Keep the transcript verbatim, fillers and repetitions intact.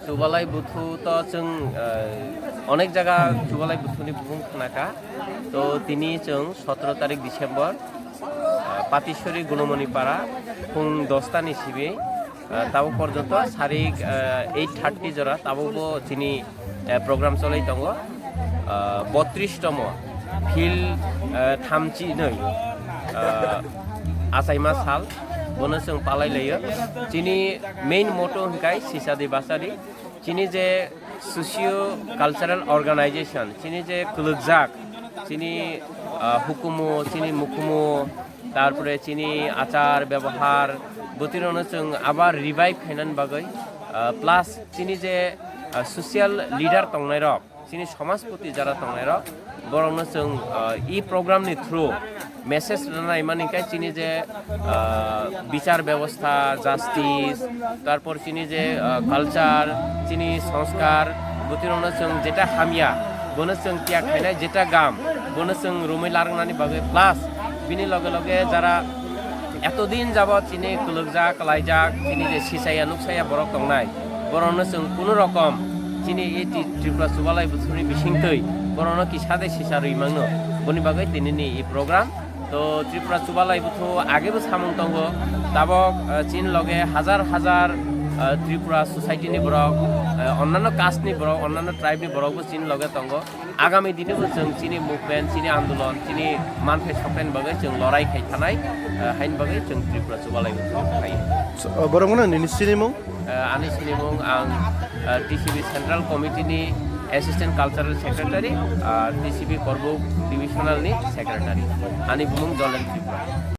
Chubalai Buthu to chwng, eh, onek jaga Chubalai Buthuni bumung khnakha. To tini chwng sotoro tarik December, eh, Patisori Gunomoni Para, phung dosta ni sibi, eh, tabuk porjonto sarik, eh, eight thirty jora tabukbo chini, eh, program cholai tongo. Eh, botris tomo phil, eh, thamchi noi, eh, achaima sal, bono chwng palai laio. Chini main motto hwnkhe sisadi basadi. Chini je socio cultural organization, chini je kwlwkjak, chini, ah, hukumu, chini mukumu, tarpore chini achar bebohar, bwtwirokno chwng abar revive khainani bagwi, ah, plus chini je, ah, social leader tongnairok, chini somajpoti jara tongnairok, borokno chwng, ah, e program ni through message rwna naimani khe chini je, ah, bichar bebostha, justice, tarpor chini je, ah, culture, chini sanskar, bwtwirokno chwng jeta hamya, bono chwng tiyag khainai, jeta gam, bono chwng romwi larwknani bagwi, plus bini loge loge jara etodin jabot chini kwlwkjak, klaijak, chini je sisaya, nuksaya borok tongnai, borokno chwng kunu rokom chini e Tri-, Tripura Chubalai Buthuni bisingtwi borokno kisa de sisa rwi mangno. Boni bagwi tinini e program. To Tripura Chubalai Buthu agebo samung tongo, tabok, eh, chini loge hajar hajar, eh, Tripura society ni borok, eh, onnano caste ni borok, onnano tribe ni borokbo chini loge tongo. Agami dinibo chwng chini movement, chini andolon, chini manthai soknaini bagwi chwng lorai khai thanai, eh, haini bagwi chwng Tripura Chubalai Buthu khai. So, uh, borok mano nini sinimung? Eh, ani sinimung ang, eh, T C B Central Committee ni Assistant Cultural Secretary, ah, T C B Korbuk Divisional ni Secretary. Ani bumung Jolen Tripura.